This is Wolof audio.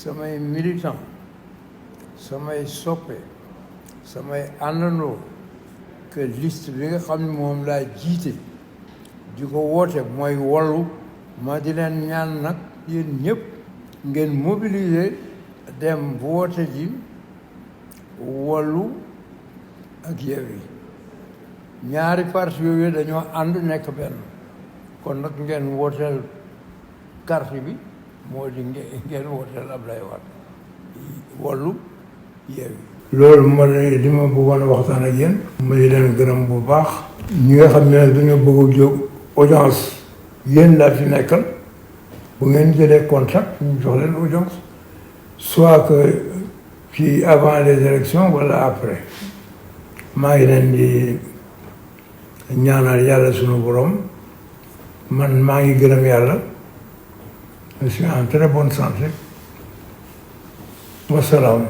samay militant samay soppe samay àndandoo que liste bi nga xam ne moom laa jiite di ko woote mooy Wallu ma di leen ñaan nag yéen ñëpp ngeen mobiliser dem woote ji Wallu ak Yeewi ñaari parti yooyu dañoo ànd nekk benn kon nag ngeen wooteel carte bi moo di ngeen wooteel Ablaye Wade Wallu Yeewi loolu ma ne li ma bëggoon a waxtaan ak yéen ma di leen gërëm bu baax ñi nga xam ne dañoo bëgg a jóg audience yéen laa fi nekkal bu ngeen jëlee contact ñu jox leen audience soit que fii avant les élections wala après maa ngi leen di ñaanal yàlla sunu borom man maa ngi gërëm yàlla je suis en très bonne santé wasalaam